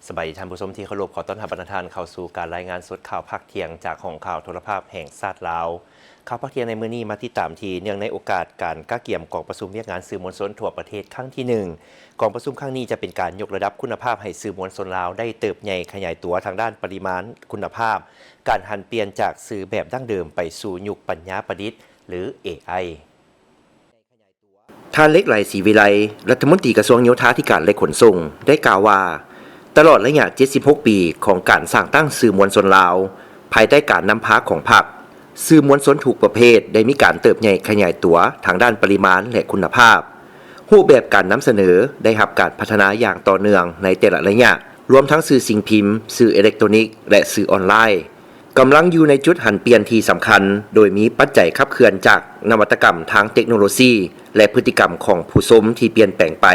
ສະບາຍດີທ່ານຜູ້ຊົມທີ່ເຄົາລົບ, ຂໍຕ້ອນຮັບບັນດາທ່ານເຂົ້າສູ່ການລາຍງານສົດຂ່າວພາກທ່ຽງຈາກຫ້ອງຂ່າວໂທລະພາບແຫ່ງຊາດລາວ. ຂ່າວພາກທ່ຽງໃນມື້ນີ້ມາຕິດຕາມທີ່ເນື່ອງໃນໂອກາດການກະກຽມກອງປະຊຸມວຽກງານສື່ມວນຊົນທົ່ວປະເທດຄັ້ງທີໜຶ່ງ. ກອງປະຊຸມຄັ້ງນີ້ຈະເປັນການຍົກລະດັບຄຸນນະພາບໃຫ້ສື່ມວນຊົນລາວໄດ້ເຕີບໃຫຍ່ຂະຫຍາຍຕົວທາງດ້ານປະລິມານ, ຄຸນນະພາບ, ການຫັນປ່ຽນຈາກສື່ແບບດັ້ງເດີມໄປສູ່ຍຸກປັນຍາປະດິດ ຫຼື ເອໄອ. ທ່ານ ເລັກໄລ ສີວິໄລ ລັດຖະມົນຕີກະຊວງໂຍທາທິການ ແລະ ຂົນສົ່ງ ໄດ້ກ່າວວ່າ ຕະຫຼອດໄລຍະເຈັດສິບຫົກປີຂອງການສ້າງຕັ້ງສື່ມວນຊົນລາວ ພາຍໃຕ້ການນຳພາຂອງພັກ, ສື່ມວນຊົນທຸກປະເພດໄດ້ມີການເຕີບໃຫຍ່ຂະຫຍາຍຕົວທາງດ້ານປະລິມານ ແລະ ຄຸນນະພາບ. ຮູບແບບການນຳສະເໜີໄດ້ຮັບການພັດທະນາຢ່າງຕໍ່ເນື່ອງໃນແຕ່ລະໄລຍະ, ລວມທັງສື່ສິ່ງພິມ, ສື່ເອເລັກໂຕນິກ ແລະ ສື່ອອນລາຍ. ກຳລັງຢູ່ໃນຈຸດຫັນປ່ຽນທີ່ສຳຄັນ, ໂດຍມີປັດໄຈຂັບເຄື່ອນຈາກນະວັດຕະກຳທາງເຕັກໂນໂລຊີ ແລະ ພຶດຕິກຳຂອງຜູ້ຊົມທີ່ປ່ຽນແປງໄປ.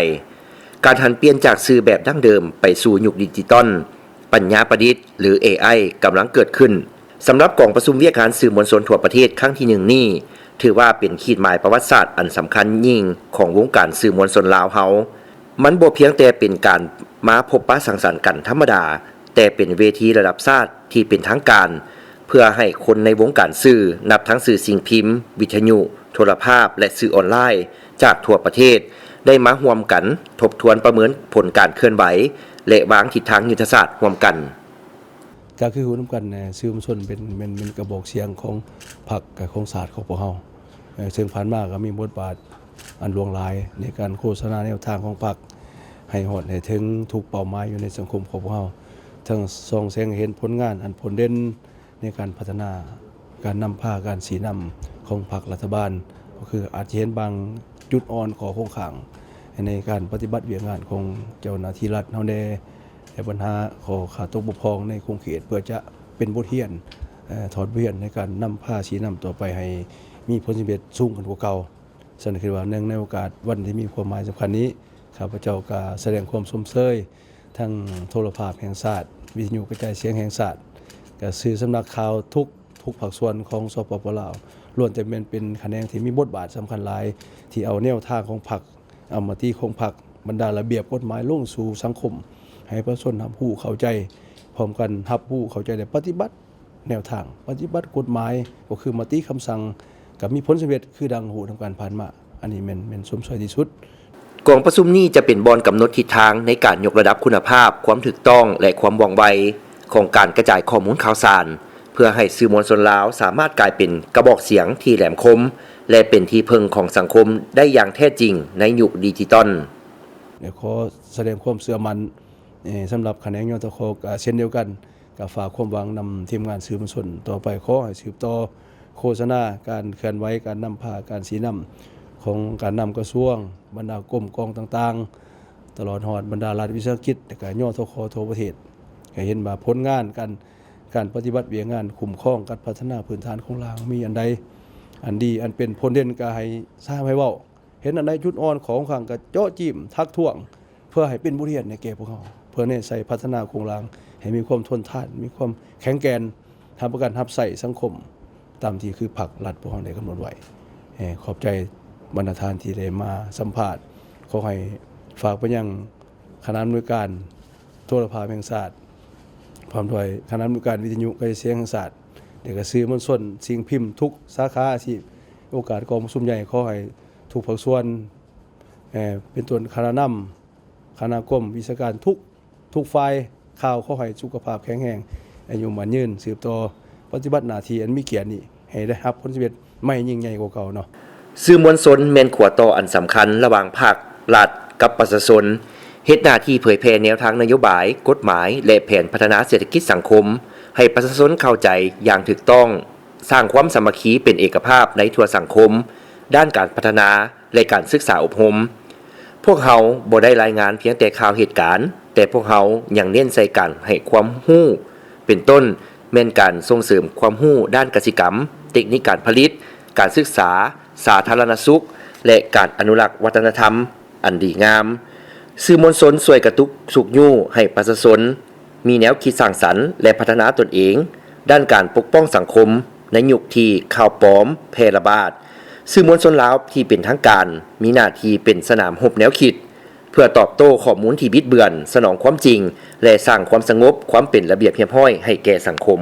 ການຫັນປ່ຽນຈາກສື່ແບບດັ້ງເດີມໄປສູ່ຍຸກດິຈິຕອນ, ປັນຍາປະດິດ ຫຼື ເອໄອ ກຳລັງເກີດຂຶ້ນ. ສຳລັບກອງປະຊຸມວຽກງານສື່ມວນຊົນທົ່ວປະເທດຄັ້ງທີໜຶ່ງນີ້, ຖືວ່າເປັນຂີດໝາຍປະຫວັດສາດອັນສຳຄັນຍິ່ງຂອງວົງການສື່ມວນຊົນລາວເຮົາ. ມັນບໍ່ພຽງແຕ່ເປັນການມາພົບປະສັງສັນກັນທຳມະດາ, ແຕ່ເປັນເວທີລະດັບຊາດທີ່ເປັນທາງການ ເພື່ອໃຫ້ຄົນໃນວົງການສື່, ນັບທັງສື່ສິ່ງພິມ, ວິທະຍຸ, ໂທລະພາບ ແລະ ສື່ອອນລາຍຈາກທົ່ວປະເທດ ໄດ້ມາຮ່ວມກັນທົບທວນປະເມີນຜົນການເຄື່ອນໄຫວ ແລະ ວາງທິດທາງຍຸດທະສາດຮ່ວມກັນ. ກໍຄືຮູ້ນຳກັນ ເອີ ສື່ມວນຊົນເປັນ ແມ່ນ ແມ່ນກະບອກສຽງຂອງພັກ ແລະ ຂອງຊາດຂອງພວກເຮົາ ເອີ ເຊິ່ງຜ່ານມາກໍມີບົດບາດອັນຫຼວງຫຼາຍໃນການໂຄສະນາແນວທາງຂອງພັກ ໃຫ້ຮອດໃຫ້ເຖິງທຸກເປົ້າໝາຍຢູ່ໃນສັງຄົມຂອງພວກເຮົາ, ທັງສ່ອງແສງໃຫ້ເຫັນຜົນງານອັນໂດດເດັ່ນໃນການພັດທະນາ ການນຳພາ ການຊີ້ນຳຂອງພັກລັດຖະບານ, ກໍຄືອາດຈະເຫັນບາງຈຸດອ່ອນ ຂໍ້ຄົງຄ້າງໃນການປະຕິບັດວຽກງານຂອງເຈົ້າໜ້າທີ່ລັດເຮົາແດ່. ແລະ ບັນຫາຂໍ້ຂາດຕົກບົກຜ່ອງໃນຂົງເຂດ ເພື່ອຈະເປັນບົດຮຽນ ເອີ ຖອດບົດຮຽນໃນການນຳພາຊີ້ນຳຕໍ່ໄປໃຫ້ມີຜົນສຳເລັດສູງຂຶ້ນກວ່າເກົ່າ. ສະນັ້ນ ຄິດວ່າເນື່ອງໃນໂອກາດວັນທີ່ມີຄວາມໝາຍສຳຄັນນີ້, ຂ້າພະເຈົ້າກໍສະແດງຄວາມຊົມເຊີຍທັງໂທລະພາບແຫ່ງຊາດ, ວິທະຍຸກະຈາຍສຽງແຫ່ງຊາດ, ກະສື່ສຳນັກຂ່າວທຸກ ທຸກພາກສ່ວນຂອງ ສປປ ລາວ ລ້ວນແຕ່ແມ່ນເປັນຂະແໜງທີ່ມີບົດບາດສຳຄັນຫຼາຍ ທີ່ເອົາແນວທາງຂອງພັກ ເອົາມະຕິຂອງພັກ, ບັນດາລະບຽບກົດໝາຍລົງສູ່ສັງຄົມ ໃຫ້ປະຊາຊົນຮັບຮູ້ເຂົ້າໃຈ, ພ້ອມກັນຮັບຮູ້ເຂົ້າໃຈ ແລະ ປະຕິບັດແນວທາງ, ປະຕິບັດກົດໝາຍ ກໍຄືມະຕິຄຳສັ່ງ ກໍມີຜົນສຳເລັດຄືດັ່ງຮູ້ນຳກັນຜ່ານມາ. ອັນນີ້ແມ່ນ ແມ່ນຊົມເຊີຍທີ່ສຸດ. ກອງປະຊຸມນີ້ຈະເປັນບ່ອນກຳນົດທິດທາງໃນການຍົກລະດັບຄຸນນະພາບ, ຄວາມຖືກຕ້ອງ ແລະ ຄວາມວ່ອງໄວຂອງການກະຈາຍຂໍ້ມູນຂ່າວສານ, ເພື່ອໃຫ້ສື່ມວນຊົນລາວສາມາດກາຍເປັນກະບອກສຽງທີ່ແຫຼມຄົມ ແລະ ເປັນທີ່ເພິ່ງຂອງສັງຄົມໄດ້ຢ່າງແທ້ຈິງໃນຍຸກດິຈິຕອນ. ແລະ ຂໍສະແດງຄວາມເຊື່ອໝັ້ນ ເອີ ສຳລັບຂະແໜງ ຍທຂ ກໍເຊັ່ນດຽວກັນ, ກໍຝາກຄວາມຫວັງນຳທີມງານສື່ມວນຊົນຕໍ່ໄປ. ຂໍໃຫ້ສືບຕໍ່ໂຄສະນາການເຄື່ອນໄຫວ, ການນຳພາ, ການຊີ້ນຳຂອງການນຳກະຊວງ, ບັນດາກົມກອງຕ່າງໆ, ຕະຫຼອດຮອດບັນດາລັດວິສາຫະກິດ ແລະ ກໍ ຍທຂ ທົ່ວປະເທດ ໃຫ້ເຫັນວ່າຜົນງານການ ການປະຕິບັດວຽກງານຄຸ້ມຄອງການພັດທະນາພື້ນຖານໂຄງລ່າງມີອັນໃດ ອັນດີ ອັນເປັນຜົນເດັ່ນ ກໍໃຫ້ຊາມໃຫ້ເວົ້າ, ເຫັນອັນໃດຈຸດອ່ອນຂອງຂ້າງ ກໍເຈາະຈີ້ມ ທັກທ້ວງ ເພື່ອໃຫ້ເປັນບົດຮຽນໃຫ້ແກ່ພວກເຮົາ, ເພື່ອແນໃສ່ພັດທະນາໂຄງລ່າງໃຫ້ມີຄວາມທົນທານ, ມີຄວາມແຂງແກ່ນ, ຮັບປະກັນຮັບໃຊ້ສັງຄົມ ຕາມທີ່ຄືພັກລັດພວກເຮົາໄດ້ກຳນົດໄວ້. ເອີ ຂອບໃຈບັນດາທ່ານທີ່ໄດ້ມາສຳພາດ. ຂໍໃຫ້ຝາກໄປຍັງຄະນະອຳນວຍການໂທລະພາບແຫ່ງຊາດ, ພ້ອມດ້ວຍຄະນະອຳນວຍການວິທະຍຸກະຈາຍສຽງແຫ່ງຊາດ, ແລະ ກະສື່ມວນຊົນສິ່ງພິມທຸກສາຂາອາຊີບ. ໂອກາດກອງປະຊຸມໃຫຍ່ ຂໍໃຫ້ທຸກພາກສ່ວນ ເອີ ເປັນຕົ້ນຄະນະນຳ, ຄະນະກົມ, ວິຊາການ ທຸກ ທຸກຝ່າຍຂ່າວ ຂໍໃຫ້ສຸຂະພາບແຂງແຮງ, ອາຍຸໝັ້ນຍືນ, ສືບຕໍ່ປະຕິບັດໜ້າທີ່ອັນມີກຽດນີ້ ໃຫ້ໄດ້ຮັບຜົນສຳເລັດໃໝ່ຍິ່ງໃຫຍ່ກວ່າເກົ່າເນາະ. ສື່ມວນຊົນແມ່ນຂົວຕໍ່ອັນສຳຄັນລະຫວ່າງພັກ, ລັດ ກັບປະຊາຊົນ, ເຮັດໜ້າທີ່ເຜີຍແຜ່ແນວທາງນະໂຍບາຍ, ກົດໝາຍ ແລະ ແຜນພັດທະນາເສດຖະກິດສັງຄົມ ໃຫ້ປະຊາຊົນເຂົ້າໃຈຢ່າງຖືກຕ້ອງ, ສ້າງຄວາມສາມັກຄີເປັນເອກະພາບໃນທົ່ວສັງຄົມ, ດ້ານການພັດທະນາ ແລະ ການສຶກສາອົບຮົມ. ພວກເຮົາບໍ່ໄດ້ລາຍງານພຽງແຕ່ຂ່າວເຫດການ, ແຕ່ພວກເຮົາຍັງເນັ້ນໃສ່ການໃຫ້ຄວາມຮູ້, ເປັນຕົ້ນແມ່ນການສົ່ງເສີມຄວາມຮູ້ດ້ານກະສິກຳ, ເຕັກນິກການຜະລິດ, ການສຶກສາ, ສາທາລະນະສຸກ ແລະ ການອະນຸລັກວັດທະນະທຳອັນດີງາມ. ສື່ມວນຊົນຊ່ວຍກະຕຸກຊຸກຍູ້ໃຫ້ປະຊາຊົນ ມີແນວຄິດສ້າງສັນ ແລະ ພັດທະນາຕົນເອງດ້ານການປົກປ້ອງສັງຄົມ ໃນຍຸກທີ່ຂ່າວປອມແຜ່ລະບາດ. ສື່ມວນຊົນລາວທີ່ເປັນທາງການ ມີໜ້າທີ່ເປັນສະໜາມຮົບແນວຄິດ, ເພື່ອຕອບໂຕ້ຂໍ້ມູນທີ່ບິດເບືອນ, ສະໜອງຄວາມຈິງ ແລະ ສ້າງຄວາມສະຫງົບ, ຄວາມເປັນລະບຽບຮຽບຮ້ອຍໃຫ້ແກ່ສັງຄົມ.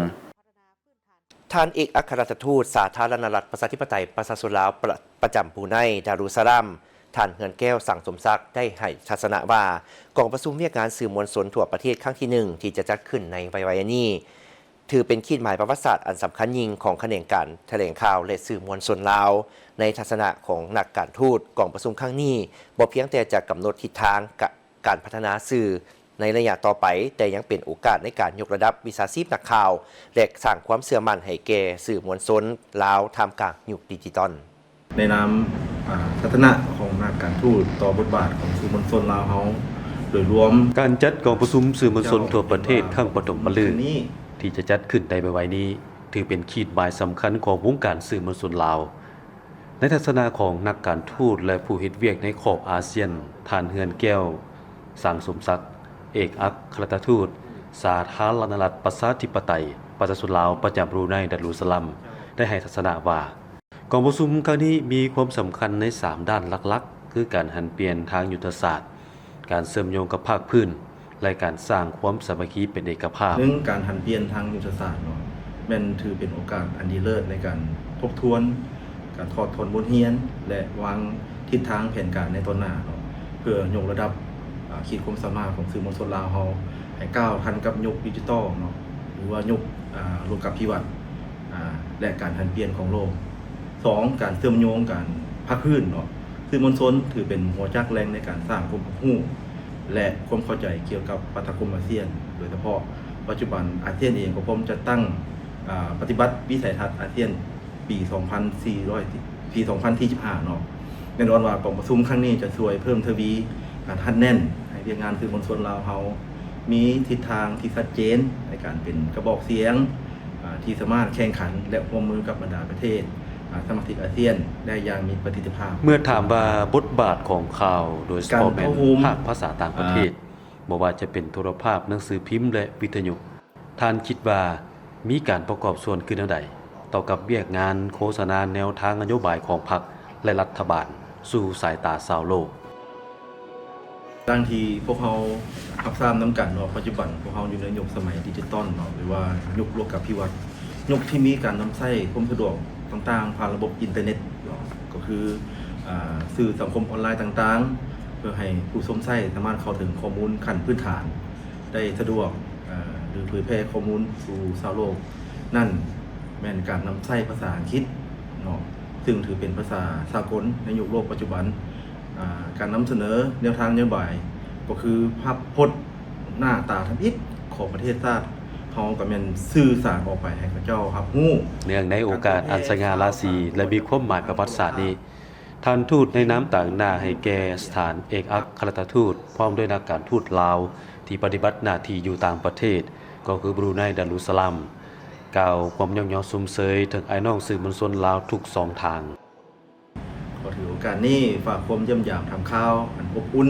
ທ່ານເອກອັກຄະລັດຖະທູດສາທາລະນະລັດປະຊາທິປະໄຕປະຊາຊົນລາວ ປະ ປະຈຳບຣູໄນ ດາຣູສະລາມ ທ່ານ ເຮືອນແກ້ວ ສັງສົມສັກ ໄດ້ໃຫ້ທັດສະນະວ່າ ກອງປະຊຸມວຽກງານສື່ມວນຊົນທົ່ວປະເທດຄັ້ງທີໜຶ່ງ ທີ່ຈະຈັດຂຶ້ນໃນໄວໆນີ້ ຖືເປັນຂີດໝາຍປະຫວັດສາດອັນສຳຄັນຍິ່ງຂອງຂະແໜງການຖະແຫຼງຂ່າວ ແລະ ສື່ມວນຊົນລາວ. ໃນທັດສະນະຂອງນັກການທູດ, ກອງປະຊຸມຄັ້ງນີ້ບໍ່ພຽງແຕ່ຈະກຳນົດທິດທາງກະ ການພັດທະນາສື່ໃນໄລຍະຕໍ່ໄປ, ແຕ່ຍັງເປັນໂອກາດໃນການຍົກລະດັບວິຊາຊີບນັກຂ່າວ ແລະ ສ້າງຄວາມເຊື່ອໝັ້ນໃຫ້ແກ່ສື່ມວນຊົນລາວທ່າມກາງຍຸກດິຈິຕອນ. ໃນນາມ ອາ ທັດສະນະຂອງນັກການທູດຕໍ່ບົດບາດຂອງສື່ມວນຊົນລາວເຮົາໂດຍລວມ, ການຈັດກອງປະຊຸມສື່ມວນຊົນທົ່ວປະເທດຄັ້ງປະຖົມມະລຶກ ທີ່ຈະຈັດຂຶ້ນໃນໄວໆນີ້ ຖືເປັນຂີດໝາຍສຳຄັນຂອງວົງການສື່ມວນຊົນລາວ. ໃນທັດສະນະຂອງນັກການທູດ ແລະ ຜູ້ເຮັດວຽກໃນຂອບອາຊຽນ, ທ່ານ ເຮືອນແກ້ວ ສັງສົມສັກ ເອກອັກຄະລັດຖະທູດສາທາລະນະລັດປະຊາທິປະໄຕປະຊາຊົນລາວປະຈຳບຣູໄນ ດາຣູສະລາມ ໄດ້ໃຫ້ທັດສະນະວ່າ ກອງປະຊຸມຄັ້ງນີ້ມີຄວາມສຳຄັນໃນສາມດ້ານຫຼັກໆ ຄືການຫັນປ່ຽນທາງຍຸດທະສາດ, ການເຊື່ອມໂຍງກັບພາກພື້ນ ແລະ ການສ້າງຄວາມສາມັກຄີເປັນເອກະພາບ. ໜຶ່ງ, ການຫັນປ່ຽນທາງຍຸດທະສາດເນາະ ແມ່ນຖືເປັນໂອກາດອັນດີເລີດໃນການທົບທວນ, ການຖອດຖອນບົດຮຽນ ແລະ ວາງທິດທາງແຜນການໃນຕໍ່ໜ້າເນາະ ເພື່ອຍົກລະດັບ ອາ ຂີດຄວາມສາມາດຂອງສື່ມວນຊົນລາວເຮົາໃຫ້ກ້າວທັນກັບຍຸກດິຈິຕອນເນາະ ຫຼືວ່າຍຸກ ອາ ໂລກາພິວັດ ອາ ແລະ ການຫັນປ່ຽນຂອງໂລກ. ສອງ, ການເຊື່ອມໂຍງການພາກພື້ນເນາະ ສື່ມວນຊົນຖືເປັນຫົວຈັກແລ່ນໃນການສ້າງຄວາມຮັບຮູ້ ແລະ ຄວາມເຂົ້າໃຈກ່ຽວກັບປະຊາຄົມອາຊຽນ. ໂດຍສະເພາະປັດຈຸບັນອາຊຽນເອງກໍພ້ອມຈັດຕັ້ງ ອາ ປະຕິບັດວິໄສທັດອາຊຽນປີສອງພັນສີ່ຮ້ອຍ ປີສອງພັນສີ່ສິບຫ້າເນາະ. ແນ່ນອນວ່າກອງປະຊຸມຄັ້ງນີ້ຈະຊ່ວຍເພີ່ມທະວີການຮັດແໜ້ນໃຫ້ວຽກງານສື່ມວນຊົນລາວເຮົາມີທິດທາງທີ່ຊັດເຈນໃນການເປັນກະບອກສຽງ ອາ ທີ່ສາມາດແຂ່ງຂັນ ແລະ ຮ່ວມມືກັບບັນດາປະເທດ ອາ ສະມາຊິກອາຊຽນໄດ້ຢ່າງມີປະສິດທິພາບ. ເມື່ອຖາມວ່າບົດບາດຂອງຂ່າວ ໂດຍສະເພາະແມ່ນພາກພາສາຕ່າງປະເທດ, ບໍ່ວ່າຈະເປັນໂທລະພາບ, ໜັງສືພິມ ແລະ ວິທະຍຸ, ທ່ານຄິດວ່າມີການປະກອບສ່ວນຄືແນວໃດ ຕໍ່ກັບວຽກງານໂຄສະນາແນວທາງນະໂຍບາຍຂອງພັກ ແລະ ລັດຖະບານສູ່ສາຍຕາຊາວໂລກ? ດັ່ງທີ່ພວກເຮົາຮັບຊາບນຳກັນເນາະ, ປັດຈຸບັນພວກເຮົາຢູ່ໃນຍຸກສະໄໝດິຈິຕອນເນາະ ຫຼືວ່າຍຸກໂລກາພິວັດ, ຍຸກທີ່ມີການນຳໃຊ້ຄວາມສະດວກຕ່າງໆຜ່ານລະບົບອິນເຕີເນັດເນາະ, ກໍຄື ອາ ສື່ສັງຄົມອອນລາຍຕ່າງໆ ເພື່ອໃຫ້ຜູ້ຊົມໃຊ້ສາມາດເຂົ້າເຖິງຂໍ້ມູນຂັ້ນພື້ນຖານ ໄດ້ສະດວກ ເອີ ຫຼື ເຜີຍແຜ່ຂໍ້ມູນສູ່ຊາວໂລກນັ້ນ ແມ່ນການນຳໃຊ້ພາສາອັງກິດເນາະ ຊຶ່ງຖືເປັນພາສາສາກົນໃນຍຸກໂລກປັດຈຸບັນ. ອາ ການນຳສະເໜີແນວທາງນະໂຍບາຍ ກໍຄືພາບພົດໜ້າຕາທຳອິດຂອງປະເທດຊາດເຮົາ ກໍແມ່ນສື່ສານອອກໄປໃຫ້ເຂົາເຈົ້າຮັບຮູ້. ເນື່ອງໃນໂອກາດອັນສະຫງ່າລາສີ ແລະ ມີຄວາມໝາຍປະຫວັດສາດນີ້, ທ່ານທູດໃນນາມຕາງໜ້າໃຫ້ແກ່ສະຖານເອກອັກຄະລັດຖະທູດ ພ້ອມດ້ວຍນັກການທູດລາວທີ່ປະຕິບັດໜ້າທີ່ຢູ່ຕ່າງປະເທດ ກໍຄືບຣູໄນ ດາຣູສະລາມ ກ່າວຄວາມຍ້ອງຍໍຊົມເຊີຍເຖິງອ້າຍນ້ອງສື່ມວນຊົນລາວທຸກຊ່ອງທາງ. ຂໍຖືໂອກາດນີ້ຝາກຄວາມຢ້ຽມຢາມຖາມຂ່າວອັນອົບອຸ່ນ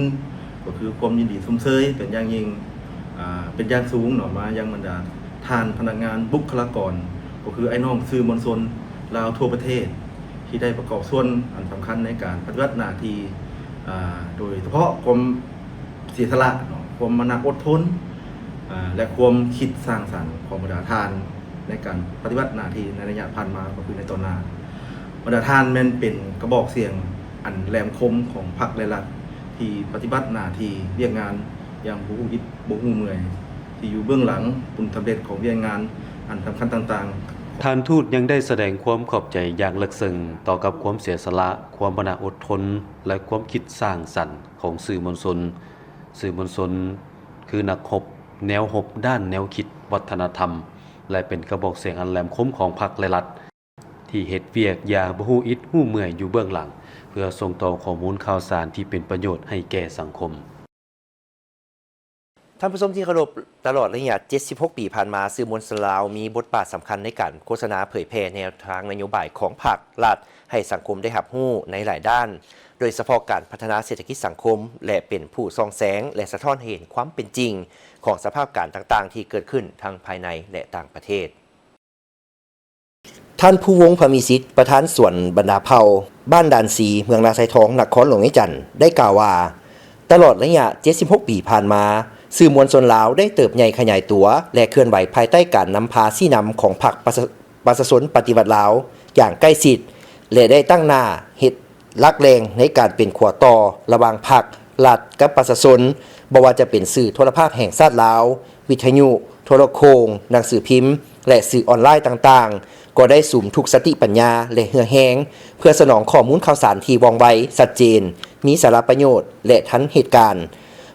ກໍຄືຄວາມຍິນດີຊົມເຊີຍເປັນຢ່າງຍິ່ງ ອາ ເປັນຢ່າງສູງເນາະ ມາຍັງບັນດາທ່ານພະນັກງານບຸກຄະລາກອນ ກໍຄືອ້າຍນ້ອງສື່ມວນຊົນລາວທົ່ວປະເທດ ທີ່ໄດ້ປະກອບສ່ວນອັນສຳຄັນໃນການປະຕິບັດໜ້າທີ່ ອາ ໂດຍສະເພາະຄວາມເສຍສະຫຼະເນາະ ຄວາມມານະອົດທົນ ອາ ແລະ ຄວາມຄິດສ້າງສັນຂອງບັນດາທ່ານໃນການປະຕິບັດໜ້າທີ່ໃນໄລຍະຜ່ານມາ ກໍຄືໃນຕໍ່ໜ້າ. ບັນດາທ່ານແມ່ນເປັນກະບອກສຽງອັນແຫຼມຄົມຂອງພັກ ແລະ ລັດ ທີ່ປະຕິບັດໜ້າທີ່ວຽກງານຢ່າງບໍ່ຮູ້ອິດບໍ່ຮູ້ເມື່ອຍ ທີ່ຢູ່ເບື້ອງຫຼັງຜົນສຳເລັດຂອງວຽກງານອັນສຳຄັນຕ່າງໆ. ທ່ານທູດຍັງໄດ້ສະແດງຄວາມຂອບໃຈຢ່າງເລິກເຊິ່ງຕໍ່ກັບຄວາມເສຍສະຫຼະ, ຄວາມມານະອົດທົນ ແລະ ຄວາມຄິດສ້າງສັນຂອງສື່ມວນຊົນ. ສື່ມວນຊົນຄືນັກຮົບ, ແນວຮົບດ້ານແນວຄິດ, ວັດທະນະທຳ ແລະ ເປັນກະບອກສຽງອັນແຫຼມຄົມຂອງພັກ ແລະ ລັດ ທີ່ເຮັດວຽກຢ່າງບໍ່ຮູ້ອິດຮູ້ເມື່ອຍຢູ່ເບື້ອງຫຼັງ ເພື່ອສົ່ງຕໍ່ຂໍ້ມູນຂ່າວສານທີ່ເປັນປະໂຫຍດໃຫ້ແກ່ສັງຄົມ. ທ່ານຜູ້ຊົມທີ່ເຄົາລົບ, ຕະຫຼອດໄລຍະເຈັດສິບຫົກປີຜ່ານມາ, ສື່ມວນຊົນລາວມີບົດບາດສຳຄັນໃນການໂຄສະນາເຜີຍແຜ່ແນວທາງນະໂຍບາຍຂອງພັກ, ລັດ ໃຫ້ສັງຄົມໄດ້ຮັບຮູ້ໃນຫຼາຍດ້ານ, ໂດຍສະເພາະການພັດທະນາເສດຖະກິດສັງຄົມ ແລະ ເປັນຜູ້ສ່ອງແສງ ແລະ ສະທ້ອນໃຫ້ເຫັນຄວາມເປັນຈິງຂອງສະພາບການຕ່າງໆທີ່ເກີດຂຶ້ນທັງພາຍໃນ ແລະ ຕ່າງປະເທດ. ທ່ານ ພູວົງ ພະມີສິດ ປະທານສວນບັນດາເຜົ່າ ບ້ານດ່ານສີ ເມືອງນາຊາຍທອງ ນະຄອນຫຼວງວຽງຈັນ ໄດ້ກ່າວວ່າ, ຕະຫຼອດໄລຍະເຈັດສິບຫົກປີຜ່ານມາ, ສື່ມວນຊົນລາວໄດ້ເຕີບໃຫຍ່ຂະຫຍາຍຕົວ ແລະ ເຄື່ອນໄຫວພາຍໃຕ້ການນຳພາຊີ້ນຳຂອງພັກປະຊາ ປະຊາຊົນປະຕິວັດລາວຢ່າງໃກ້ຊິດ ແລະ ໄດ້ຕັ້ງໜ້າເຮັດຫຼັກແຫຼ່ງໃນການເປັນຂົວຕໍ່ລະຫວ່າງພັກ, ລັດ ກັບປະຊາຊົນ, ບໍ່ວ່າຈະເປັນສື່ໂທລະພາບແຫ່ງຊາດລາວ, ວິທະຍຸ, ໂທລະໂຄ່ງ, ໜັງສືພິມ ແລະ ສື່ອອນລາຍຕ່າງໆ ກໍໄດ້ສຸມທຸກສະຕິປັນຍາ ແລະ ເຫື່ອແຮງ ເພື່ອສະໜອງຂໍ້ມູນຂ່າວສານທີ່ວ່ອງໄວ, ຊັດເຈນ, ມີສາລະປະໂຫຍດ ແລະ ທັນເຫດການ,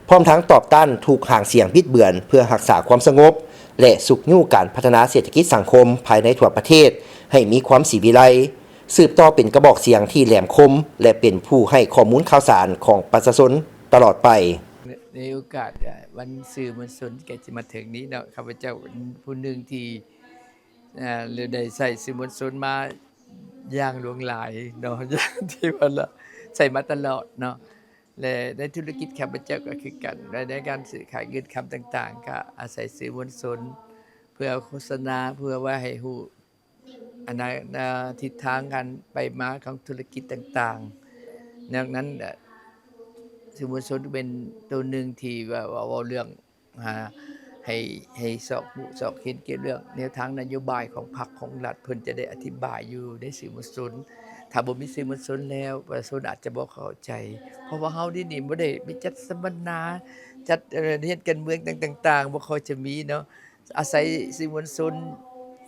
ພ້ອມທັງຕອບຕ້ານທຸກຫາງສຽງບິດເບືອນ ເພື່ອຮັກສາຄວາມສະຫງົບ ແລະ ຊຸກຍູ້ການພັດທະນາເສດຖະກິດສັງຄົມພາຍໃນທົ່ວປະເທດໃຫ້ມີຄວາມສີວິໄລ, ສືບຕໍ່ເປັນກະບອກສຽງທີ່ແຫຼມຄົມ ແລະ ເປັນຜູ້ໃຫ້ຂໍ້ມູນຂ່າວສານຂອງປະຊາຊົນຕະຫຼອດໄປ. ໃນໂອກາດ ອາ ວັນສື່ມວນຊົນໃກ້ຈະມາເຖິງນີ້ເນາະ, ຂ້າພະເຈົ້າເປັນຜູ້ໜຶ່ງທີ່ ອາ ໄດ້ໃຊ້ສື່ມວນຊົນມາຢ່າງຫຼວງຫຼາຍເນາະ ທີ່ວ່າລະ ໃຊ້ມາຕະຫຼອດເນາະ ແລະ ໃນທຸລະກິດຂ້າພະເຈົ້າກໍຄືກັນ ແລະ ໃນການຊື້ຂາຍເງິນຄຳຕ່າງໆ ກໍອາໄສສື່ມວນຊົນ ເພື່ອໂຄສະນາ ເພື່ອວ່າໃຫ້ຮູ້ ອັນນະ ອາ ທິດທາງການໄປມາຂອງທຸລະກິດຕ່າງໆ. ນອກນັ້ນ ອາ ສື່ມວນຊົນເປັນໂຕໜຶ່ງທີ່ວ່າ ວ່າເວົ້າເລື່ອງ ຫາ ໃຫ້ ໃຫ້ຊອກຮູ້ຊອກເຫັນກ່ຽວເລື່ອງແນວທາງນະໂຍບາຍຂອງພັກຂອງລັດ ເພິ່ນຈະໄດ້ອະທິບາຍຢູ່ໃນສື່ມວນຊົນ. ຖ້າບໍ່ມີສື່ມວນຊົນແລ້ວ ປະຊາຊົນອາດຈະບໍ່ເຂົ້າໃຈ ເພາະວ່າເຮົາດຽວນີ້ບໍ່ໄດ້ມີຈັດສຳມະນາ ຈັດ ເອີ ຮຽນການເມືອງຕ່າງໆ ບໍ່ຄ່ອຍຈະມີເນາະ. ອາໄສສື່ມວນຊົນ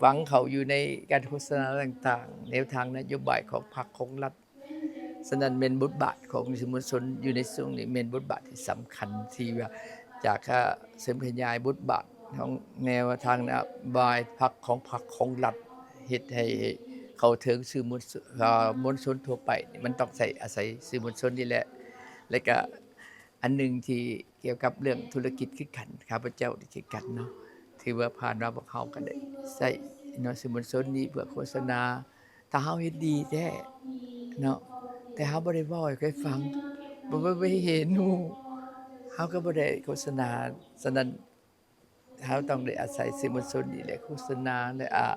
ຝັງເຂົ້າຢູ່ໃນການໂຄສະນາຕ່າງໆ ແນວທາງນະໂຍບາຍຂອງພັກຂອງລັດ. ສະນັ້ນແມ່ນບົດບາດຂອງສື່ມວນຊົນຢູ່ໃນຊ່ວງນີ້ແມ່ນບົດບາດທີ່ສຳຄັນ ທີ່ວ່າຈະ ອາ ເສີມຂະຫຍາຍບົດບາດຂອງແນວທາງນະໂຍບາຍພັກຂອງ ພັກຂອງລັດ ເຮັດໃຫ້ເຂົ້າເຖິງສື່ມວນ ອາ ມວນຊົນທົ່ວໄປນີ້ ມັນຕ້ອງໃຊ້ ອາໄສສື່ມວນຊົນນີ້ແຫຼະ ແລະກະ ອັນໜຶ່ງທີ່ກ່ຽວກັບເລື່ອງທຸລະກິດຄືກັນ ຂ້າພະເຈົ້ານີ້ຄືກັນເນາະ ຖືວ່າຜ່ານມາພວກເຮົາກໍໄດ້ໃຊ້ເນາະ ສື່ມວນຊົນນີ້ເພື່ອໂຄສະນາ ຖ້າເຮົາເຮັດດີແທ້ເນາະ ແຕ່ເຮົາບໍ່ໄດ້ເວົ້າໃຫ້ໃຜຟັງ ບໍ່ ບໍ່ ບໍ່ເຫັນຮູ້ ເຮົາກໍບໍ່ໄດ້ໂຄສະນາ. ສະນັ້ນ ເຮົາຕ້ອງໄດ້ອາໄສສື່ມວນຊົນນີ້ແຫຼະ ໂຄສະນາ ແລະ ອາ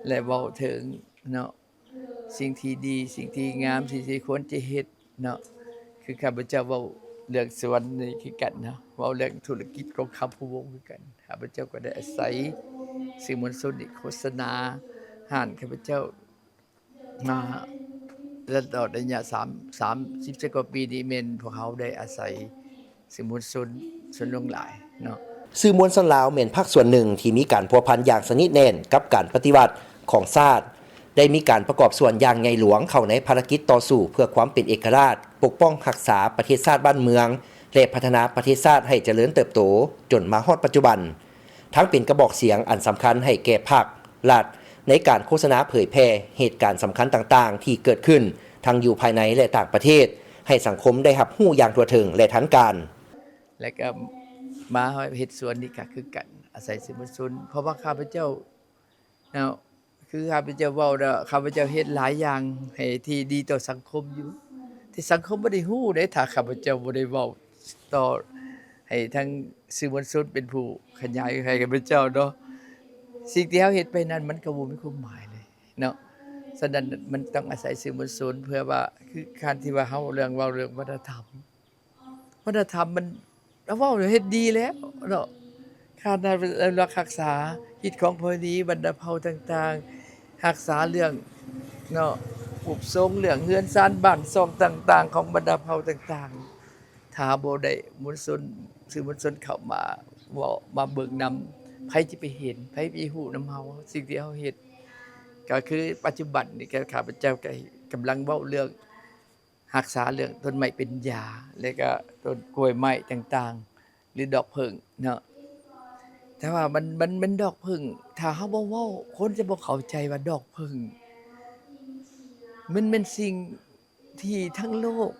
ແລະ ເວົ້າເຖິງເນາະ ສິ່ງທີ່ດີ ສິ່ງທີ່ງາມ ສິ່ງທີ່ຄວນຈະເຮັດເນາະ. ຄືຂ້າພະເຈົ້າເວົ້າເລື່ອງສວນນີ້ຄືກັນເນາະ ເວົ້າເລື່ອງທຸລະກິດຂອງຂ້າພະວົງຄືກັນ ຂ້າພະເຈົ້າກໍໄດ້ອາໄສສື່ມວນຊົນນີ້ໂຄສະນາຮ້ານຂ້າພະເຈົ້າ ມາຕະຫຼອດໄລຍະສາມ ສາມສິບກວ່າປີນີ້ ແມ່ນພວກເຮົາໄດ້ອາໄສສື່ມວນຊົນສ່ວນຫຼວງຫຼາຍເນາະ. ສື່ມວນຊົນລາວແມ່ນພາກສ່ວນໜຶ່ງທີ່ມີການພົວພັນຢ່າງສະໜິດແໜ້ນກັບການປະຕິວັດຂອງຊາດ, ໄດ້ມີການປະກອບສ່ວນຢ່າງໃຫຍ່ຫຼວງເຂົ້າໃນພາລະກິດຕໍ່ສູ້ເພື່ອຄວາມເປັນເອກະລາດ, ປົກປ້ອງຮັກສາປະເທດຊາດບ້ານເມືອງ ແລະ ພັດທະນາປະເທດຊາດໃຫ້ຈະເລີນເຕີບໂຕ ຈົນມາຮອດປັດຈຸບັນ. ທັງເປັນກະບອກສຽງອັນສຳຄັນໃຫ້ແກ່ພັກ, ລັດ ໃນການໂຄສະນາເຜີຍແຜ່ເຫດການສຳຄັນຕ່າງໆທີ່ເກີດຂຶ້ນ ທັງຢູ່ພາຍໃນ ແລະ ຕ່າງປະເທດ ໃຫ້ສັງຄົມໄດ້ຮັບຮູ້ຢ່າງທົ່ວເຖິງ ແລະ ທັນການ. ແລະກະມາເຮັດສວນນີ້ກະຄືກັນ ອາໄສສື່ມວນຊົນ ເພາະວ່າຂ້າພະເຈົ້າເນາະ ຄືຂ້າພະເຈົ້າເວົ້າເນາະ ຂ້າພະເຈົ້າເຮັດຫຼາຍຢ່າງໃຫ້ທີ່ດີຕໍ່ສັງຄົມຢູ່ ທີ່ສັງຄົມບໍ່ໄດ້ຮູ້ເດ້ ຖ້າຂ້າພະເຈົ້າບໍ່ໄດ້ເວົ້າຕໍ່ໃຫ້ທາງສື່ມວນຊົນເປັນຜູ້ຂະຫຍາຍໃຫ້ຂ້າພະເຈົ້າເນາະ. ສິ່ງທີ່ເຮົາເຮັດໄປນັ້ນມັນກໍບໍ່ມີຄວາມໝາຍເລີຍເນາະ. ສະນັ້ນມັນຕ້ອງອາໄສສື່ມວນຊົນ ເພື່ອວ່າ ຄືການທີ່ວ່າເຮົາເລື່ອງ ເວົ້າເລື່ອງວັດທະນະທຳ ວັດທະນະທຳມັນ ລາວເວົ້າເຮັດດີແລ້ວເນາະ ການອະນຸລັກຮັກສາຮີດຄອງປະເພນີບັນດາເຜົ່າຕ່າງໆ ຮັກສາເລື່ອງເນາະ ຮູບຊົງ ເລື່ອງເຮືອນຊານບ້ານຊ່ອງຕ່າງໆຂອງບັນດາເຜົ່າຕ່າງໆ. ຖ້າບໍ່ໄດ້ມວນຊົນ ສື່ມວນຊົນເຂົ້າມາເວົ້າ ມາເບິ່ງນຳ ໃຜຈະໄປເຫັນ ໃຜຈະໄປຮູ້ນຳເຮົາ ສິ່ງທີ່ເຮົາເຮັດ? ກໍຄືປັດຈຸບັນນີ້ ກໍຂ້າພະເຈົ້າກໍກຳລັງເວົ້າເລື່ອງ ຮັກສາເລື່ອງຕົ້ນໄມ້ເປັນຢາ ແລະກະຕົ້ນກ້ວຍໄມ້ຕ່າງໆ ຫຼື ດອກເຜິ້ງເນາະ. ແຕ່ວ່າມັນ ມັນ ມັນດອກເຜິ້ງ ຖ້າເຮົາບໍ່ເວົ້າ ຄົນຈະບໍ່ເຂົ້າໃຈວ່າດອກເຜິ້ງ ມັນແມ່ນສິ່ງທີ່ທັງໂລກ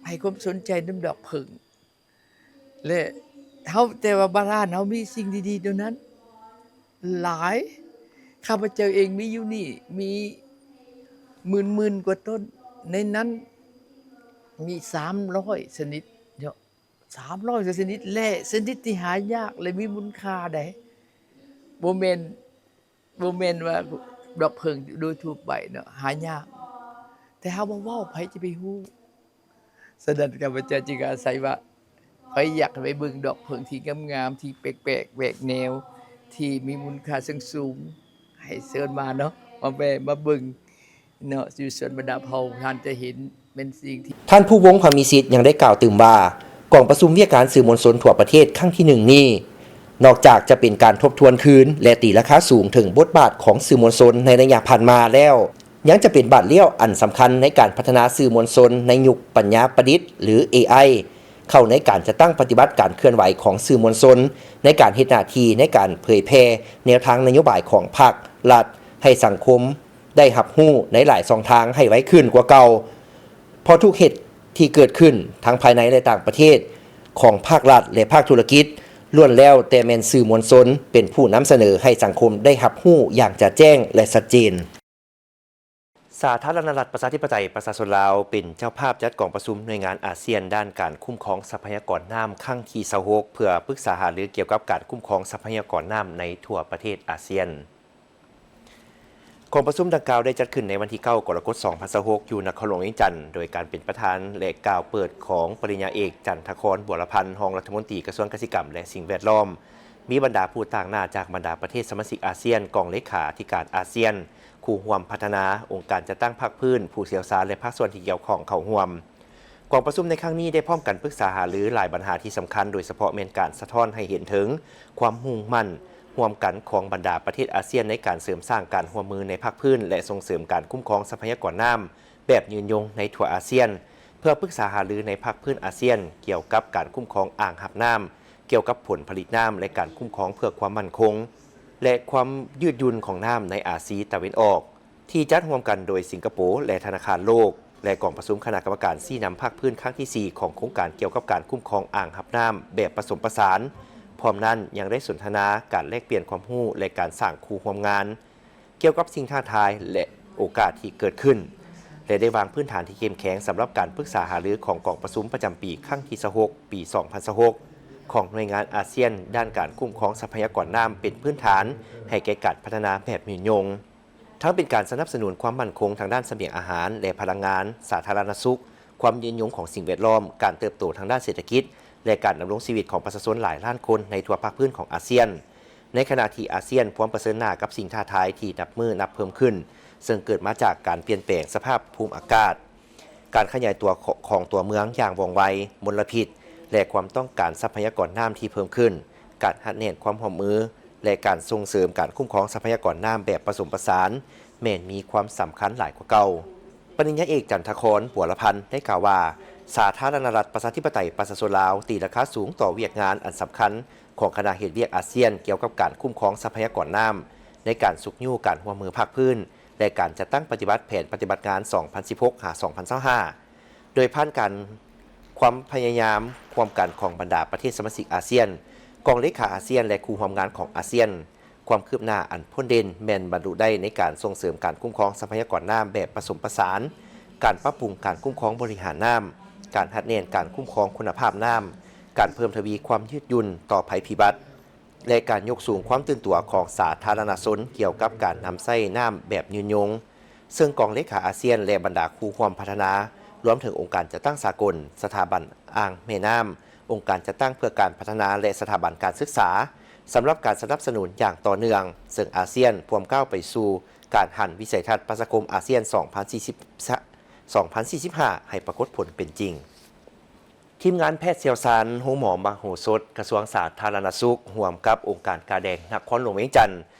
ໃຫ້ຄວາມສົນໃຈນຳດອກເຜິ້ງ. ແລະ ເຮົາ ແຕ່ວ່າບ້ານເຮົາມີສິ່ງດີໆຕົວນັ້ນຫຼາຍ. ຂ້າພະເຈົ້າເອງມີຢູ່ນີ້ ມີໝື່ນໆກວ່າຕົ້ນ ໃນນັ້ນມີສາມຮ້ອຍຊະນິດເນາະ ສາມຮ້ອຍກວ່າຊະນິດ ແລະ ຊະນິດທີ່ຫາຍາກ ແລະ ມີມູນຄ່າໃດ໋ ບໍ່ແມ່ນ ບໍ່ແມ່ນວ່າດອກເຜິ້ງໂດຍທົ່ວໄປເນາະ ຫາຍາກ ແຕ່ເຮົາບໍ່ເວົ້າ ໃຜຈະໄປຮູ້? ສະນັ້ນ ຂ້າພະເຈົ້າຈຶ່ງອາໄສວ່າ ຂ້ອຍຢາກໃຫ້ໄປເບິ່ງດອກເຜິ້ງທີ່ງາມໆ ທີ່ແປກໆ ແຫວກແນວ ທີ່ມີມູນຄ່າສູງໆ ໃຫ້ເຊີນມາເນາະ ມາແວ່ມາເບິ່ງເນາະ ຢູ່ສວນບັນດາເຜົ່າ ທ່ານຈະເຫັນແມ່ນສິ່ງທີ່ ທ່ານ ພູວົງ ພາມີສິດ ຍັງໄດ້ກ່າວຕື່ມວ່າ ກອງປະຊຸມວຽກງານສື່ມວນຊົນທົ່ວປະເທດຄັ້ງທີໜຶ່ງນີ້ ນອກຈາກຈະເປັນການທົບທວນຄືນ ແລະ ຕີລາຄາສູງເຖິງບົດບາດຂອງສື່ມວນຊົນໃນໄລຍະຜ່ານມາແລ້ວ ຍັງຈະເປັນບາດລ້ຽວອັນສຳຄັນໃນການພັດທະນາສື່ມວນຊົນໃນຍຸກປັນຍາປະດິດ ຫຼື ເອໄອ ເຂົ້າໃນການຈັດຕັ້ງປະຕິບັດການເຄື່ອນໄຫວຂອງສື່ມວນຊົນ ໃນການເຮັດໜ້າທີ່ໃນການເຜີຍແຜ່ແນວທາງນະໂຍບາຍຂອງພັກລັດ ໃຫ້ສັງຄົມໄດ້ຮັບຮູ້ໃນຫຼາຍຊ່ອງທາງໃຫ້ໄວຂຶ້ນກວ່າເກົ່າ. ເພາະທຸກເຫດທີ່ເກີດຂຶ້ນທັງພາຍໃນ ແລະ ຕ່າງປະເທດ ຂອງພາກລັດ ແລະ ພາກທຸລະກິດ ລ້ວນແລ້ວແຕ່ແມ່ນສື່ມວນຊົນເປັນຜູ້ນຳສະເໜີໃຫ້ສັງຄົມໄດ້ຮັບຮູ້ຢ່າງຈະແຈ້ງ ແລະ ຊັດເຈນ. ສາທາລະນະລັດປະຊາທິປະໄຕປະຊາຊົນລາວ ເປັນເຈົ້າພາບຈັດກອງປະຊຸມໜ່ວຍງານອາຊຽນດ້ານການຄຸ້ມຄອງຊັບພະຍາກອນນ້ຳຄັ້ງທີຊາວຫົກ ເພື່ອປຶກສາຫາລືກ່ຽວກັບການຄຸ້ມຄອງຊັບພະຍາກອນນ້ຳໃນທົ່ວປະເທດອາຊຽນ. ກອງປະຊຸມດັ່ງກ່າວໄດ້ຈັດຂຶ້ນໃນວັນທີເກົ້າ ກໍລະກົດ ສອງພັນຊາວຫົກ ຢູ່ນະຄອນຫຼວງວຽງຈັນ ໂດຍການເປັນປະທານ ແລະ ກ່າວເປີດຂອງປະລິນຍາເອກ ຈັນທະຄອນ ບົວລະພັນ ຮອງລັດຖະມົນຕີກະຊວງກະສິກຳ ແລະ ສິ່ງແວດລ້ອມ, ມີບັນດາຜູ້ຕາງໜ້າຈາກບັນດາປະເທດສະມາຊິກອາຊຽນ, ກອງເລຂາທິການອາຊຽນ, ຄູ່ຮ່ວມພັດທະນາ, ອົງການຈັດຕັ້ງພາກພື້ນ, ຜູ້ຊ່ຽວຊານ ແລະ ພາກສ່ວນທີ່ກ່ຽວຂ້ອງເຂົ້າຮ່ວມ. ກອງປະຊຸມໃນຄັ້ງນີ້ໄດ້ພ້ອມກັນປຶກສາຫາລືຫຼາຍບັນຫາທີ່ສຳຄັນ, ໂດຍສະເພາະແມ່ນການສະທ້ອນໃຫ້ເຫັນເຖິງຄວາມມຸ່ງໝັ້ນຮ່ວມກັນຂອງບັນດາປະເທດອາຊຽນໃນການເສີມສ້າງການຮ່ວມມືໃນພາກພື້ນ ແລະ ສົ່ງເສີມການຄຸ້ມຄອງຊັບພະຍາກອນນ້ຳແບບຍືນຍົງໃນທົ່ວອາຊຽນ, ເພື່ອປຶກສາຫາລືໃນພາກພື້ນອາຊຽນກ່ຽວກັບການຄຸ້ມຄອງອ່າງຮັບນ້ຳ, ກ່ຽວກັບຜົນຜະລິດນ້ຳ ແລະ ການຄຸ້ມຄອງເພື່ອຄວາມໝັ້ນຄົງ ແລະ ຄວາມຍືດຫຍຸ່ນຂອງນ້ຳໃນອາຊີຕາເວັນອອກ. ທີ່ຈັດຮ່ວມກັນໂດຍສິງກະໂປ ແລະ ທະນາຄານໂລກ ແລະ ກອງປະຊຸມຄະນະກຳມະການຊີ້ນຳພາກພື້ນຄັ້ງທີສີ່ ຂອງໂຄງການກ່ຽວກັບການຄຸ້ມຄອງອ່າງຮັບນ້ຳແບບປະສົມປະສານ. ພ້ອມນັ້ນຍັງໄດ້ສົນທະນາ, ການແລກປ່ຽນຄວາມຮູ້ ແລະ ການສ້າງຄູ່ຮ່ວມງານ ກ່ຽວກັບສິ່ງທ້າທາຍ ແລະ ໂອກາດທີ່ເກີດຂຶ້ນ ແລະ ໄດ້ວາງພື້ນຖານທີ່ເຂັ້ມແຂງສຳລັບການປຶກສາຫາລືຂອງກອງປະຊຸມປະຈຳປີຄັ້ງທີຊາວຫົກ ປີສອງພັນຊາວຫົກ ຂອງໜ່ວຍງານອາຊຽນດ້ານການຄຸ້ມຄອງຊັບພະຍາກອນນ້ຳເປັນພື້ນຖານໃຫ້ແກ່ການພັດທະນາແບບຍືນຍົງ. ທັງເປັນການສະໜັບສະໜູນຄວາມໝັ້ນຄົງທາງດ້ານສະບຽງອາຫານ ແລະ ພະລັງງານ, ສາທາລະນະສຸກ, ຄວາມຍືນຍົງຂອງສິ່ງແວດລ້ອມ, ການເຕີບໂຕທາງດ້ານເສດຖະກິດ ແລະ ການດຳລົງຊີວິດຂອງປະຊາຊົນຫຼາຍລ້ານຄົນໃນທົ່ວພາກພື້ນຂອງອາຊຽນ, ໃນຂະນະທີ່ອາຊຽນພວມປະເຊີນໜ້າກັບສິ່ງທ້າທາຍທີ່ນັບມື້ນັບເພີ່ມຂຶ້ນ, ເຊິ່ງເກີດມາຈາກການປ່ຽນແປງສະພາບພູມອາກາດ, ການຂະຫຍາຍຕົວຂອງຕົວເມືອງຢ່າງວ່ອງໄວ, ມົນລະພິດ ແລະ ຄວາມຕ້ອງການຊັບພະຍາກອນນ້ຳທີ່ເພີ່ມຂຶ້ນ, ການຮັດແໜ້ນຄວາມຮ່ວມມື ແລະ ການສົ່ງເສີມການຄຸ້ມຄອງຊັບພະຍາກອນນ້ຳແບບປະສົມປະສານ ແມ່ນມີຄວາມສຳຄັນຫຼາຍກວ່າເກົ່າ. ປະລິນຍາເອກ ຈັນທະຄອນ ບົວລະພັນ ໄດ້ກ່າວວ່າ ສາທາລະນະລັດປະຊາທິປະໄຕປະຊາຊົນລາວ ຕີລາຄາສູງຕໍ່ວຽກງານອັນສຳຄັນຂອງຄະນະເຮັດວຽກອາຊຽນກ່ຽວກັບການຄຸ້ມຄອງຊັບພະຍາກອນນ້ຳ ໃນການຊຸກຍູ້ການຮ່ວມມືພາກພື້ນ ແລະ ການຈັດຕັ້ງປະຕິບັດແຜນປະຕິບັດງານ ສອງພັນສິບຫົກ ຫາ ສອງພັນຊາວຫ້າ ໂດຍຜ່ານການຄວາມພະຍາຍາມຮ່ວມກັນຂອງບັນດາປະເທດສະມາຊິກອາຊຽນ, ກອງເລຂາອາຊຽນ ແລະ ຄູ່ຮ່ວມງານຂອງອາຊຽນ, ຄວາມຄືບໜ້າອັນພົ້ນເດັ່ນແມ່ນບັນລຸໄດ້ໃນການສົ່ງເສີມການຄຸ້ມຄອງຊັບພະຍາກອນນ້ຳແບບປະສົມປະສານ, ການປັບປຸງການຄຸ້ມຄອງບໍລິຫານນ້ຳ, ການຮັດແໜ້ນການຄຸ້ມຄອງຄຸນນະພາບນ້ຳ, ການເພີ່ມທະວີຄວາມຍືດຫຍຸ່ນຕໍ່ໄພພິບັດ ແລະ ການຍົກສູງຄວາມຕື່ນຕົວຂອງສາທາລະນະຊົນກ່ຽວກັບການນຳໃຊ້ນ້ຳແບບຍືນຍົງ, ເຊິ່ງກອງເລຂາອາຊຽນ ແລະ ບັນດາຄູ່ຮ່ວມພັດທະນາ, ລວມເຖິງອົງການຈັດຕັ້ງສາກົນ, ສະຖາບັນອ່າງແມ່ນ້ຳ, ອົງການຈັດຕັ້ງເພື່ອການພັດທະນາ ແລະ ສະຖາບັນການສຶກສາ, ສຳລັບການສະໜັບສະໜູນຢ່າງຕໍ່ເນື່ອງ, ເຊິ່ງອາຊຽນພວມກ້າວໄປສູ່ການຫັນວິໄສທັດປະຊາຄົມອາຊຽນ ສອງພັນສີ່ສິບ ສະ ສອງພັນສີ່ສິບຫ້າ ໃຫ້ປາກົດຜົນເປັນຈິງ. ທີມງານແພດຊ່ຽວຊານໂຮງໝໍມະໂຫສົດ ກະຊວງສາທາລະນະສຸກ ຮ່ວມກັບອົງການກາແດງນະຄອນຫຼວງວຽງຈັນ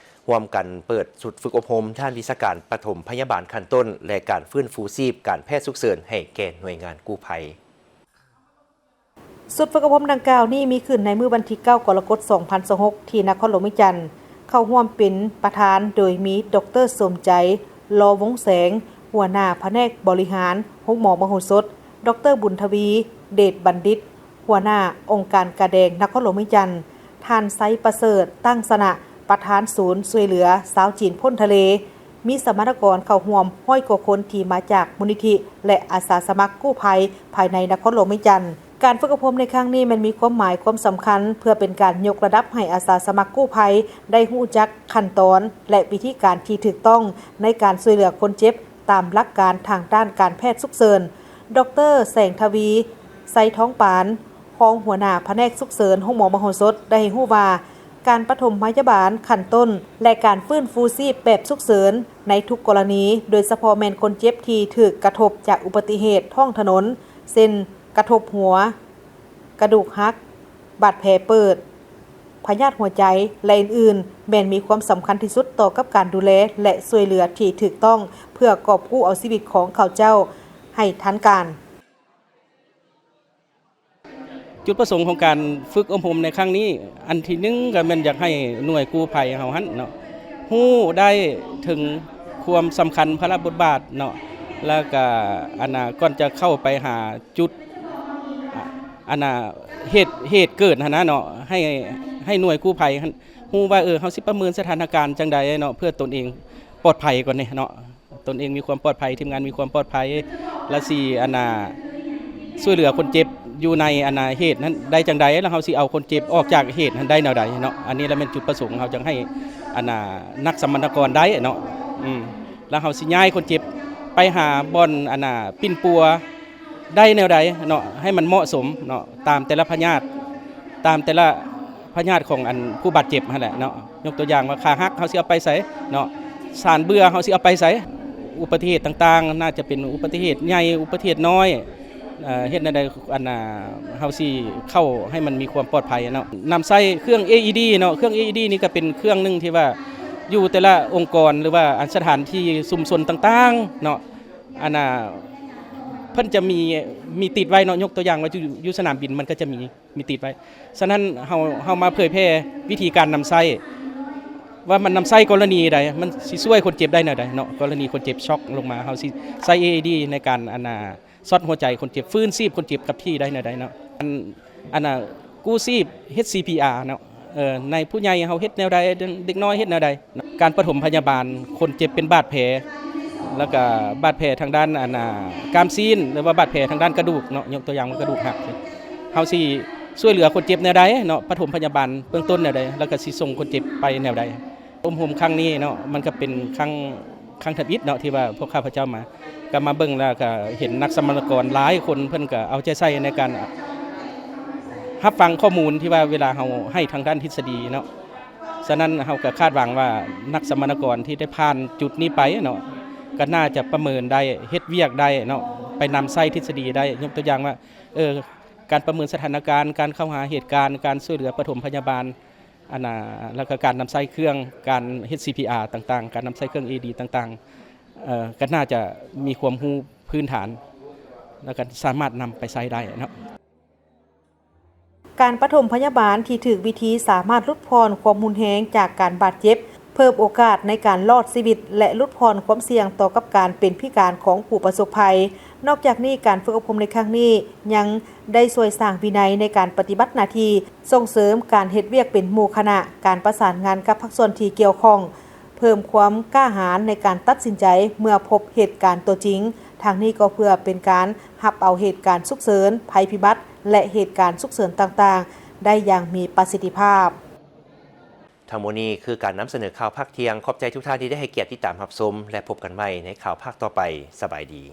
ຮ່ວມກັນເປີດຊຸດຝຶກອົບຮົມດ້ານວິຊາການປະຖົມພະຍາບານຂັ້ນຕົ້ນ ແລະ ການຟື້ນຟູຊີບການແພດສຸກເສີນໃຫ້ແກ່ໜ່ວຍງານກູ້ໄພ. ຊຸດຝຶກອົບຮົມດັ່ງກ່າວນີ້ມີຂຶ້ນໃນມື້ວັນທີເກົ້າ ກໍລະກົດ ສອງພັນຊາວຫົກ ທີ່ນະຄອນຫຼວງວຽງຈັນ. ເຂົ້າຮ່ວມເປັນປະທານໂດຍມີ ດອກເຕີ ສົມໃຈ ລໍວົງແສງ ຫົວໜ້າພະແນກບໍລິຫານໂຮງໝໍມະໂຫສົດ, ດອກເຕີ ບຸນທະວີ ເດດບັນດິດ ຫົວໜ້າອົງການກາແດງນະຄອນຫຼວງວຽງຈັນ, ທ່ານ ໄຊປະເສີດ ຕັ້ງຊະນະ ປະທານສູນຊ່ວຍເຫຼືອຊາວຈີນພົ້ນທະເລ, ມີສຳມະນາກອນເຂົ້າຮ່ວມຮ້ອຍກວ່າຄົນທີ່ມາຈາກມູນນິທິ ແລະ ອາສາສະໝັກກູ້ໄພພາຍໃນນະຄອນຫຼວງວຽງຈັນ. ການຝຶກອົບຮົມໃນຄັ້ງນີ້ແມ່ນມີຄວາມໝາຍຄວາມສຳຄັນ ເພື່ອເປັນການຍົກລະດັບໃຫ້ອາສາສະໝັກກູ້ໄພໄດ້ຮູ້ຈັກຂັ້ນຕອນ ແລະ ວິທີການທີ່ຖືກຕ້ອງໃນການຊ່ວຍເຫຼືອຄົນເຈັບຕາມຫຼັກການທາງດ້ານການແພດສຸກເສີນ. ດອກເຕີ ແສງທະວີ ໄຊທອງປານ, ຮອງຫົວໜ້າພະແນກສຸກເສີນໂຮງໝໍມະໂຫສົດ ໄດ້ໃຫ້ຮູ້ວ່າ ການປະຖົມພະຍາບານຂັ້ນຕົ້ນ ແລະ ການຟື້ນຟູຊີບແບບສຸກເສີນໃນທຸກກໍລະນີ, ໂດຍສະເພາະແມ່ນຄົນເຈັບທີ່ຖືກກະທົບຈາກອຸບັດຕິເຫດທ້ອງຖະໜົນ ເຊັ່ນ ກະທົບຫົວ, ກະດູກຫັກ, ບາດແຜເປີດ, ພະຍາດຫົວໃຈ ແລະ ອື່ນໆ ແມ່ນມີຄວາມສຳຄັນທີ່ສຸດຕໍ່ກັບການດູແລ ແລະ ຊ່ວຍເຫຼືອທີ່ຖືກຕ້ອງ ເພື່ອກອບກູ້ເອົາຊີວິດຂອງເຂົາເຈົ້າໃຫ້ທັນການ. ຈຸດປະສົງຂອງການຝຶກອົບຮົມໃນຄັ້ງນີ້ ອັນທີໜຶ່ງກໍແມ່ນຢາກໃຫ້ໜ່ວຍກູ້ໄພເຮົາຫັ້ນເນາະ ຮູ້ໄດ້ເຖິງຄວາມສຳຄັນພາລະບົດບາດເນາະ ແລ້ວກໍ ອັນນ່າ ກ່ອນຈະເຂົ້າໄປຫາຈຸດ ອາ ອັນນ່າ ເຫດ ເຫດເກີດຫັ້ນນະເນາະ ໃຫ້ ໃຫ້ໜ່ວຍກູ້ໄພຫັ້ນຮູ້ວ່າ ເອີ ເຮົາຊິປະເມີນສະຖານະການຈັ່ງໃດເນາະ ເພື່ອຕົນເອງປອດໄພກ່ອນເດ້ເນາະ. ຕົນເອງມີຄວາມປອດໄພ, ທີມງານມີຄວາມປອດໄພ ແລະ ຊິ ອັນນ່າ ຊ່ວຍເຫຼືອຄົນເຈັບຢູ່ໃນ ອັນນ່າ ເຫດນັ້ນໄດ້ຈັ່ງໃດ ແລ້ວເຮົາຊິເອົາຄົນເຈັບອອກຈາກເຫດນັ້ນໄດ້ແນວໃດເນາະ. ອັນນີ້ລະແມ່ນຈຸດປະສົງເຮົາຈັ່ງໃຫ້ ອັນນ່າ ນັກສຳມະນາກອນໄດ້ເນາະ ອືມ ແລ້ວເຮົາຊິຍ້າຍຄົນເຈັບໄປຫາບ່ອນ ອັນນ່າ ປິ່ນປົວ ໄດ້ແນວໃດເນາະ ໃຫ້ມັນເໝາະສົມເນາະ ຕາມແຕ່ລະພະຍາດ ຕາມແຕ່ລະພະຍາດຂອງ ອັນ ຜູ້ບາດເຈັບຫັ້ນແຫຼະເນາະ. ຍົກຕົວຢ່າງວ່າຂາຫັກ ເຮົາຊິເອົາໄປໃສເນາະ ສານເບື່ອ ເຮົາຊິເອົາໄປໃສ. ອຸບັດຕິເຫດຕ່າງໆ ໜ້າຈະເປັນອຸບັດຕິເຫດໃຫຍ່ ອຸບັດຕິເຫດນ້ອຍ ເອີ ເຮັດແນວໃດ ອັນນ່າ ເຮົາຊິເຂົ້າໃຫ້ມັນມີຄວາມປອດໄພເນາະ. ນຳໃຊ້ເຄື່ອງ ເອອີດີ ເນາະ ເຄື່ອງ ເອອີດີ ນີ້ກໍເປັນເຄື່ອງໜຶ່ງທີ່ວ່າ ຢູ່ແຕ່ລະອົງກອນ ຫຼືວ່າ ອັນ ສະຖານທີ່ຊຸມຊົນຕ່າງໆເນາະ ອັນນ່າ ເພິ່ນຈະມີ ມີຕິດໄວ້ເນາະ. ຍົກຕົວຢ່າງວ່າຢູ່ ຢູ່ສະໜາມບິນ ມັນກໍຈະມີ ມີຕິດໄວ້. ສະນັ້ນເຮົາ ເຮົາມາເຜີຍແຜ່ວິທີການນຳໃຊ້ ວ່າມັນນຳໃຊ້ກໍລະນີໃດ ມັນຊິຊ່ວຍຄົນເຈັບໄດ້ແນວໃດເນາະ. ກໍລະນີຄົນເຈັບຊັອກລົງມາ ເຮົາຊິໃຊ້ ເອອີດີ ໃນການ ອັນນ່າ ຊັອດຫົວໃຈຄົນເຈັບ ຟື້ນຊີບຄົນເຈັບກັບທີ່ໄດ້ແນວໃດເນາະ. ອັນ ອັນນ່າ ກູ້ຊີບ ເຮັດ ຊີພີອາ ເນາະ ເອີ ໃນຜູ້ໃຫຍ່ເຮົາເຮັດແນວໃດ ເດັກນ້ອຍເຮັດແນວໃດ. ການປະຖົມພະຍາບານຄົນເຈັບເປັນບາດແຜ ແລ້ວກະບາດແຜທາງດ້ານ ອັນນ່າ ກ້າມຊີ້ນ ຫຼືວ່າບາດແຜທາງດ້ານກະດູກເນາະ ຍົກຕົວຢ່າງວ່າກະດູກຫັກ ເຮົາຊິຊ່ວຍເຫຼືອຄົນເຈັບແນວໃດເນາະ ປະຖົມພະຍາບານເບື້ອງຕົ້ນແນວໃດ ແລ້ວກະຊິສົ່ງຄົນເຈັບໄປແນວໃດ. ອົບຮົມຄັ້ງນີ້ເນາະ ມັນກະເປັນຄັ້ງ ຄັ້ງທຳອິດເນາະ ທີ່ວ່າພວກຂ້າພະເຈົ້າມາ ກະມາເບິ່ງແລ້ວກະເຫັນນັກສຳມະນາກອນຫຼາຍຄົນ ເພິ່ນກະເອົາໃຈໃສ່ໃນການຮັບຟັງຂໍ້ມູນທີ່ວ່າເວລາເຮົາໃຫ້ທາງດ້ານທິດສະດີເນາະ. ສະນັ້ນເຮົາກໍຄາດຫວັງວ່ານັກສຳມະນາກອນທີ່ໄດ້ຜ່ານຈຸດນີ້ໄປເນາະ ກໍໜ້າຈະປະເມີນໄດ້ ເຮັດວຽກໄດ້ເນາະ ໄປນຳໃຊ້ທິດສະດີໄດ້. ຍົກຕົວຢ່າງວ່າ ເອີ ການປະເມີນສະຖານະການ, ການເຂົ້າຫາເຫດການ, ການຊ່ວຍເຫຼືອປະຖົມພະຍາບານ, ອັນນ່າ ແລ້ວກໍການນຳໃຊ້ເຄື່ອງ ການເຮັດ ຊີພີອາ ຕ່າງໆ, ການນຳໃຊ້ເຄື່ອງ ເອອີດີ ຕ່າງໆ ເອີ ກໍໜ້າຈະມີຄວາມຮູ້ພື້ນຖານ ແລ້ວກໍສາມາດນຳໄປໃຊ້ໄດ້ເນາະ. ການປະຖົມພະຍາບານທີ່ຖືກວິທີສາມາດຫຼຸດຜ່ອນຄວາມຮຸນແຮງຈາກການບາດເຈັບ, ເພີ່ມໂອກາດໃນການລອດຊີວິດ ແລະ ຫຼຸດຜ່ອນຄວາມສ່ຽງຕໍ່ກັບການເປັນພິການຂອງຜູ້ປະສົບໄພ. ນອກຈາກນີ້, ການຝຶກອົບຮົມໃນຄັ້ງນີ້ຍັງໄດ້ຊ່ວຍສ້າງວິໄນໃນການປະຕິບັດໜ້າທີ່, ສົ່ງເສີມການເຮັດວຽກເປັນໝູ່ຄະນະ, ການປະສານງານກັບພາກສ່ວນທີ່ກ່ຽວຂ້ອງ, ເພີ່ມຄວາມກ້າຫານໃນການຕັດສິນໃຈເມື່ອພົບເຫດການຕົວຈິງ, ທັງນີ້ກໍເພື່ອເປັນການຮັບເອົາເຫດການສຸກເສີນ, ໄພພິບັດ ແລະ ເຫດການສຸກເສີນຕ່າງໆ ໄດ້ຢ່າງມີປະສິດທິພາບ. ທັງໝົດນີ້ຄືການນຳສະເໜີຂ່າວພາກທ່ຽງ. ຂອບໃຈທຸກທ່ານທີ່ໄດ້ໃຫ້ກຽດຕິດຕາມຮັບຊົມ ແລະ ພົບກັນໃໝ່ໃນຂ່າວພາກຕໍ່ໄປ. ສະບາຍດີ.